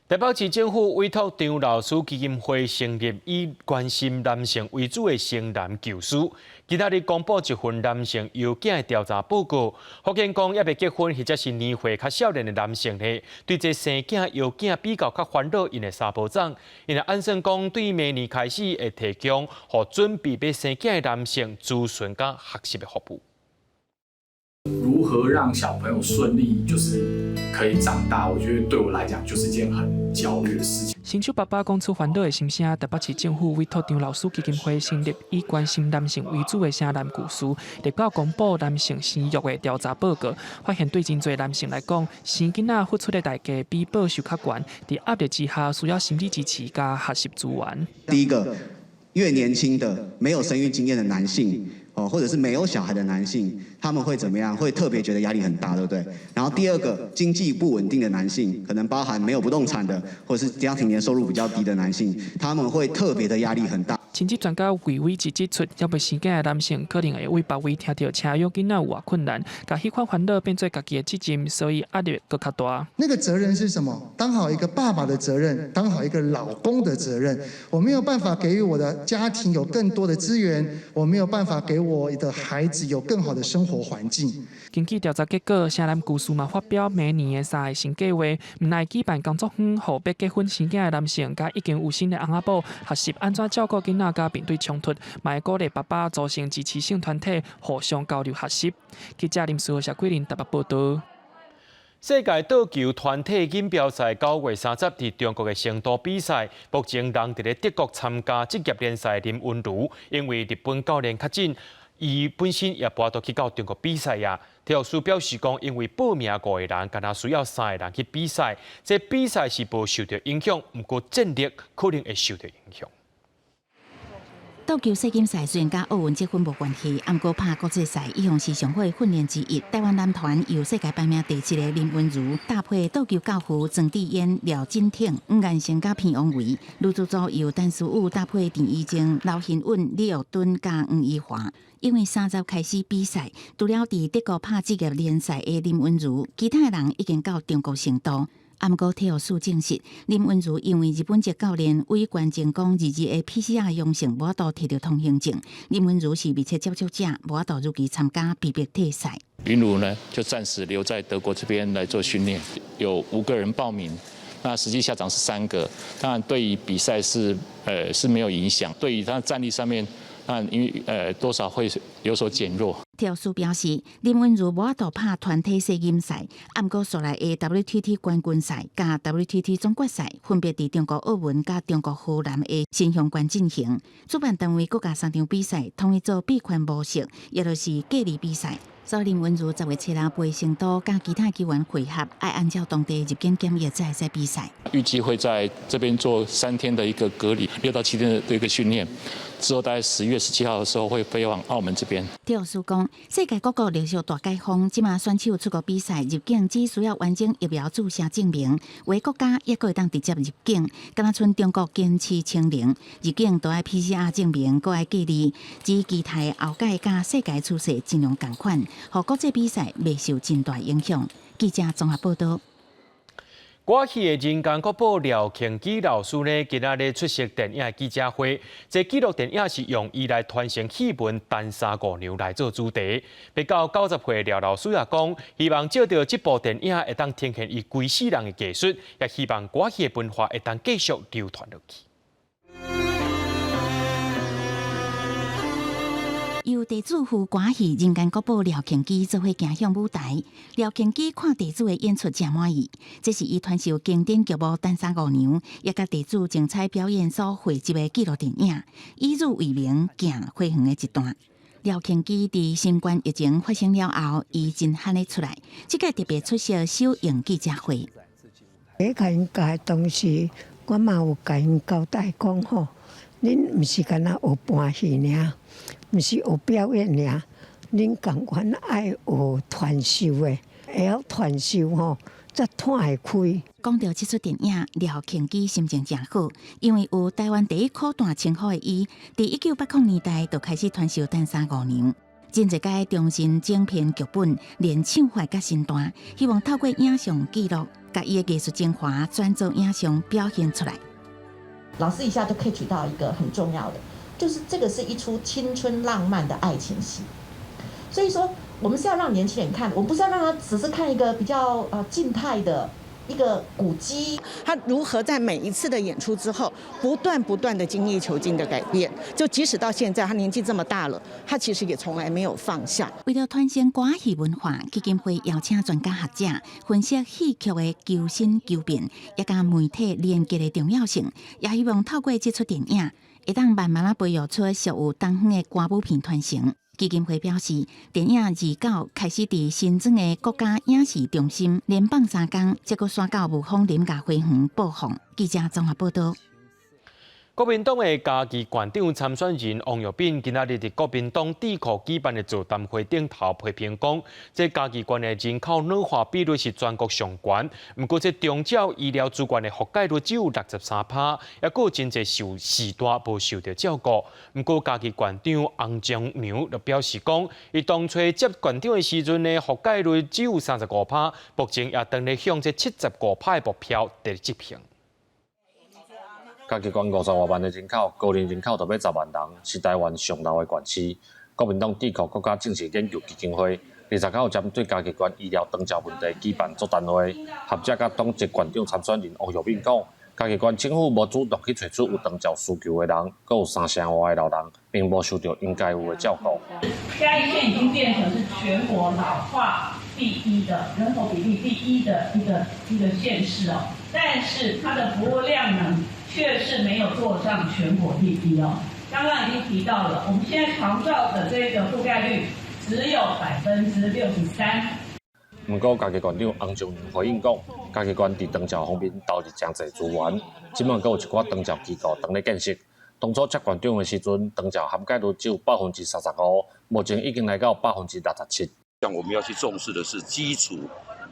台北市政府委託張老師基金會成立以關心男性為主的生男教師，今仔日公布一份男性藥囝的調查報告，發現講猶未結婚或者是年歲較少年的男性呢，對這生囝藥囝比較較煩惱𪜶的查埔棗，𪜶按算講對明年開始會提供予準備欲生囝的男性諮詢佮學習的服務。如何讓小朋友順利，就是可以長大？我覺得對我來講就是一件很焦慮的事情。新手爸爸講出煩惱的心聲，台北市政府委託張老師基金會成立以關心男性為主的城南故事，列表公布男性生育的調查報告，發現對真濟男性來講，生囡仔付出的代價比報酬較懸，佇壓力之下需要心理支持佮學習資源。第一個，越年輕的沒有生育經驗的男性。哦，或者是沒有小孩的男性，他們會怎麼樣？會特別覺得壓力很大，對不對？然後第二個，經濟不穩定的男性，可能包含沒有不動產的，或者是家庭年收入比較低的男性，他們會特別的壓力很大。親子專家魏偉志指出，猶未生囝的男性可能會為別位聽著請養囡仔有偌困難，共彼款煩惱變做家己的責任，所以壓力閣較大。那個責任是什麼？當好一個爸爸的責任，當好一個老公的責任。我沒有辦法給予我的家庭有更多的資源，我沒有辦法給我的孩子有更好的生活環境。根據調查結果，城南舊事嘛發表明年的三个新計劃，毋但舉辦工作坊，予欲結婚生囝的男性，佮已經有身的翁仔某學習按怎照顧囡仔，佮面對衝突，嘛會鼓勵爸爸組成支持性團體，互相交流學習。記者林思豪、謝桂林台北報導。世界桌球團體錦標賽9月30佇中國的成都比賽，目前人佇咧德國參加職業聯賽林昀儒，因為日本教練確診，伊本身也無法度去到中國比賽啊。體育署表示講，因為報名五個人，敢若需要三個人去比賽，這比賽是無受到影響，毋過戰力可能會受到影響。桌球世錦賽雖然佮奧運積分無關係，毋過拍國際賽一向是上好的訓練之一。台灣男團由世界排名第七的林昀儒搭配桌球教父莊智淵、廖錦挺、吳彥成佮彭王維；女子組由陳思羽搭配陳怡靜、劉欣允、李玉敦佮黃宜華。因為30開始比賽，除了佇德國拍職業聯賽的林昀儒，其他的人已經到中國成都。毋過體育署證實，林昀儒因為日本籍教練韋關正講二日的 PCR 陽性，無法度提著通行證。林昀儒是密切接觸者，無法度如期參加畢業體賽。昀儒呢，就暫時留在德國這邊來做訓練，有五個人報名，那實際下場是三個，當然對於比賽是沒有影響，對於他戰力上面，當然因為多少會有所減弱。體育署表示，林昀儒無法度拍團體世錦賽，毋過紲來的 WTT 冠軍賽佮 WTT 總決賽分別佇中國澳門佮中國河南的新鄉縣進行。主辦單位閣共三場比賽統一做閉環模式，也就是隔離比賽。所以林昀儒10月7日飛成都，佮其他球員會合，愛按照當地入境檢疫才會使比賽。預計會在這邊做3天的一個隔離，6到7天的一個訓練，之後大概11月17號的時候會飛往澳門這邊。體育署講，世界各國陸續大解封，這馬選手出國比賽入境只需要完整疫苗注射證明，有的國家猶閣會當直接入境。敢若賰中國堅持清零，入境都愛 PCR 證明，閣愛隔離。只期待後蓋佮世界趨勢盡量仝款，予國際比賽袂受真大影響。記者綜合報導。歌仔戲的人間國寶廖慶基老師呢，今仔日出席電影記者會。這紀錄電影是用伊來傳承戲文《單衫五娘》來做主題。欲到90歲廖老師也講，希望藉著這部電影會當呈現伊規世人的藝術，也希望歌仔戲的文化會當繼續流傳落去。由地主婦歌戲人間國寶廖慶基做伙行向舞台，廖慶基看地主的演出誠滿意。這是伊傳授經典劇目《單衫五娘》，也佮地主精彩表演所匯集的紀錄電影，以汝為名行花園的一段。廖慶基佇新冠疫情發生了後，伊真罕會出來，這擺特別出席首映記者會。喺共𪜶教的當時，我嘛有共𪜶交代講吼，恁毋是干焦學搬戲爾，毋是學表演爾，恁仝款愛學傳授的，會曉傳授吼，才湠會開。講著這齣電影，廖慶基心情誠好，因為有台灣第一苦旦稱號的伊，佇1980年代就開始傳授陳三五娘。真濟擺重新整編劇本，連唱法佮身段，希望透過影像記錄，共伊的藝術精華轉做影像表現出來。老師一下就 catch 到一個很重要的，就是這個是一齣青春浪漫的愛情戲。所以說，我們是要讓年輕人看，我們不是要讓他只是看一個比較靜態的一個古蹟。他如何在每一次的演出之後，不斷不斷的精益求精的改變，就即使到現在，他年紀這麼大了，他其實也從來沒有放下。為了傳承歌仔戲文化，基金會邀請專家學者分析戲曲的求新求變，也佮媒體連結的重要性，也希望透過這齣電影，會當慢慢仔培育出屬於東方的歌舞片傳承。基金會表示，電影29開始佇新莊的國家影視中心連放3工，再閣徙到霧峰林家花園播放。記者綜合報導。國民黨的嘉義縣長參選人王育敏今仔日佇國民黨智庫舉辦的座談會頂頭批評講，這嘉義縣的人口老化比率是全國上懸，毋過這長照醫療資源的覆蓋率只有63%，猶閣有真濟受序大無受著照顧。毋過嘉義縣長洪仲良就表示講，伊當初接縣長的時陣呢，覆蓋率只有35%，目前也正咧向這75%的目標佇執行。嘉義縣50外萬的人口，高齡人口就欲10萬人，是台灣上老的縣市。國民黨智庫國家政策研究基金會29號針對嘉義縣醫療長照問題舉辦座談會，學者佮黨籍縣長參選人王育敏講，嘉義縣政府無主動去揣出有長照需求的人，閣有三成外的老人並無受著應該有的照顧。嘉義縣已經變成是全國老化第一的人口比例第一的一個縣市哦，但是它的服務量能卻是沒有坐上全國第一哦。剛剛已經提到了，我們現在長照的這個覆蓋率只有63%。毋過，嘉義縣長洪仲良回應講，嘉義縣佇長照方面投入誠濟資源，這馬閣有一寡長照機構當咧建設。當初接縣長的時陣，長照涵蓋率只有35%，目前已經來到67%。像我們要去重視的是基礎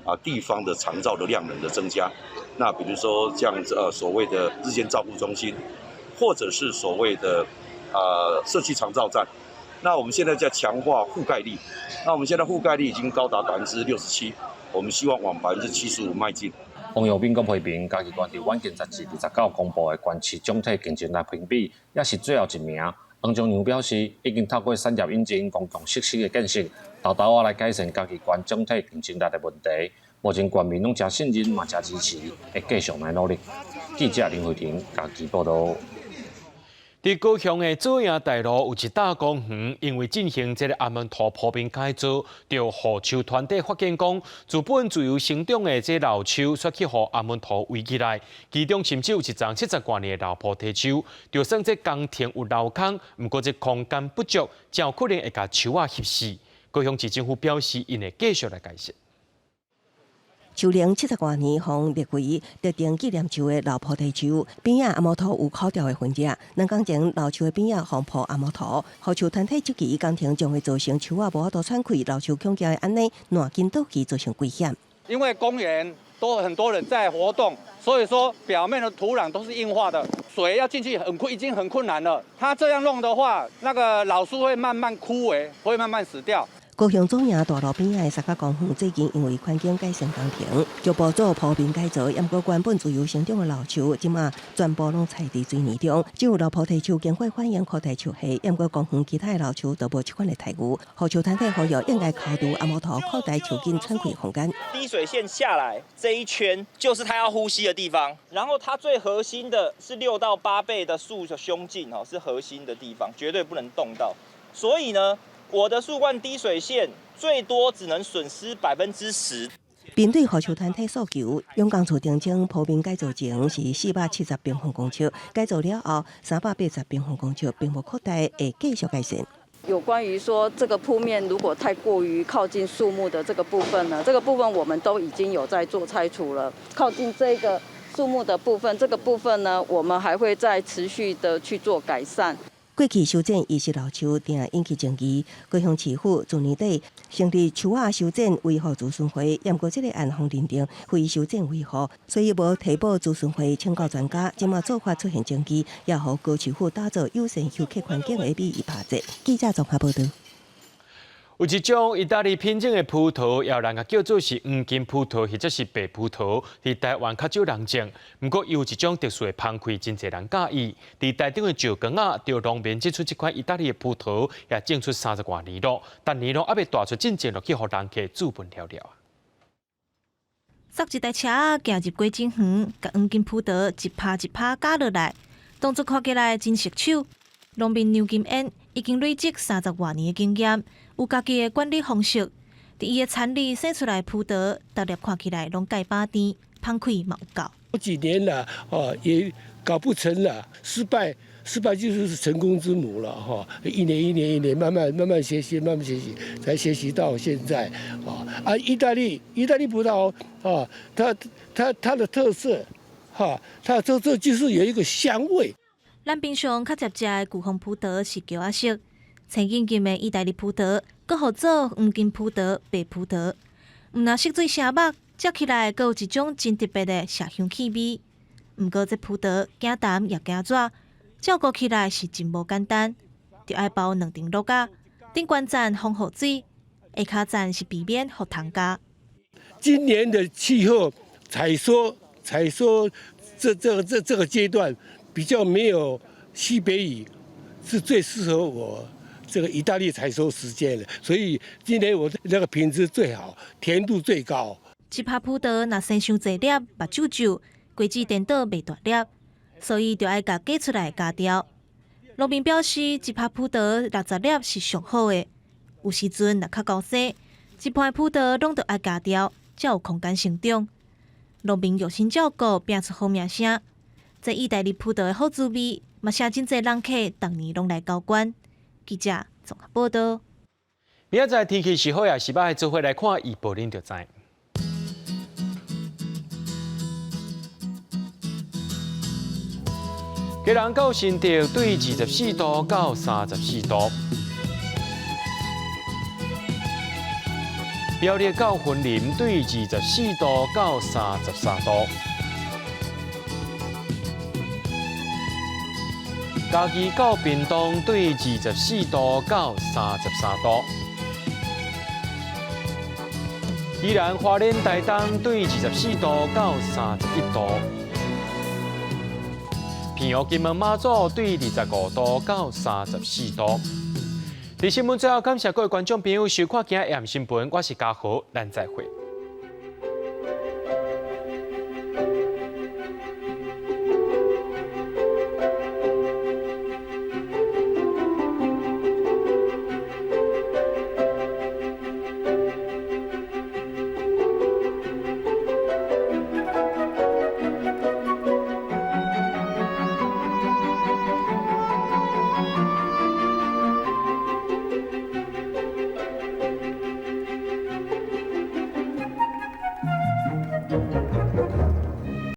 啊地方的長照的量能的增加，那比如說這樣子所謂的日間照顧中心，或者是所謂的社區長照站，那我們現在在強化覆蓋率，那我們現在覆蓋率已經高達67%，我們希望往75%邁進。王育敏閣批評，嘉義縣佇穩健雜誌29公布的縣市總體競爭力評比，也是最後一名。洪仲良表示，已經透過產業引進、公共設施的建設，沓沓仔來改善嘉義縣總體競爭力的問題。目前縣民攏誠信任，嘛誠支持，會繼續來努力。記者林慧婷嘉義報導。佇高雄的左營大路有一搭公園，因為進行這个阿門塗鋪面改造，著護樹團體發現講，自本自由生長的這老樹，煞去予阿門塗圍起來，其中甚至有一叢70外年的老菩提樹，就算這工程有留空，毋過這空間不足，誠有可能會共樹仔翕死。高雄市政府表示，𪜶會繼續來改善。樹齡70外年，予列為特定紀念樹的老菩提樹，邊仔阿摩塗有枯掉的痕跡。2工前，老樹的邊仔予鋪阿摩塗，護樹團體質疑工程將會造成樹仔無法度喘氣，老樹恐驚會按呢爛根倒去，造成危險。因為公園都很多人在活動，所以說表面的土壤都是硬化的，水要進去已經很困難了。他這樣弄的話，那個老樹會慢慢枯萎，會慢慢死掉。高雄左營大路邊仔的石角公園最近因為環境改善工程，局部做鋪面改造，毋過原本自由生長的老樹，這馬全部攏栽佇水泥中，只有老菩提樹經過反應擴大樹系，毋過公園其他的老樹都無這款的待遇。護樹團體呼籲應該考慮阿摩塗擴大樹根喘氣空間。滴水線下來這一圈就是它要呼吸的地方，然後它最核心的是6到8倍的樹的胸徑哦，是核心的地方，絕對不能動到。所以呢，我的樹冠滴水線最多只能損失10%。面對護樹團體訴求，永岡厝澄清鋪面改造前是470平方公尺，改造了後380平方公尺，並無擴大，會繼續改善。有關於說這個鋪面如果太過於靠近樹木的這個部分呢，這個部分我們都已經有在做拆除了。靠近這個樹木的部分，這個部分呢，我們還會再持續的去做改善。過去修剪遺失老樹，定引起爭議。高雄市府去年底成立樹仔修剪維護諮詢會，毋過這个案予認定非修剪維護，所以無提報諮詢會請教專家，這馬做法出現爭議，也予高市府打造友善休憩環境的美意拍折。記者綜合報導。有一種意大利品種的葡萄，也有人共叫做是黃金葡萄，或者是白葡萄，佇台灣較少人種。毋過，有一種特殊的芳氣，真濟人佮意。佇台中的石岡仔，著農民種出這款意大利的葡萄，也種出三十外年咯。逐年攏猶未大出進前，落去予人客煮飯料料。駛一台車仔行入果子園，共黃金葡萄一趴一趴絞落來，動作看起來真熟手。農民梁金燕已經累積三十外年的經驗，有家己的管理方式。佇伊的田裡生出來葡萄，逐粒看起來攏芥把甜，芳氣嘛有夠。好幾年了，哦，也搞不成了，失敗，失敗就是成功之母了，哈！一年一年一年，慢慢慢慢學習，慢慢學習，才學習到現在，啊啊！意大利葡萄，啊，它的特色，哈，它的特色就是有一個香味。咱平常較捷食的巨峰葡萄是橘仔色，青金金的意大利葡萄，閣號做黃金葡萄、白葡萄。毋若色水醒目，食起來閣有一種真特別的麝香氣味。毋過這葡萄驚澹也驚熱，照顧起來是真無簡單，著愛包兩層橐仔，頂懸層防雨水，下跤層是避免予蟲咬。今年的氣候採收這個階段比較沒有西北雨，是最適合我這個意大利採收時間的，所以今年我那個品質最好，甜度最高。一拍葡萄若生傷濟粒，目睭皺，果子顛倒袂大粒，所以就愛共割出來鉸掉。農民表示，一拍葡萄60粒是上好的，有時陣若較厚生，一盤葡萄攏著愛鉸掉，才有空間成長。農民用心照顧，拼出好名聲。這意大利葡萄的好滋味，嘛是真濟人客逐年攏來交關。記者綜合報導。明仔載天氣是好抑是䆀，做伙來看預報，恁就知。基隆到新竹對24度到34度，苗栗到雲林對24度到33度，嘉義到屏東對24度到33度，宜蘭花蓮台東對24度到31度。澎湖金門馬祖對25度到34度。佇新聞最後，感謝各位觀眾朋友收看今仔下暗新聞，我是嘉豪，咱再會。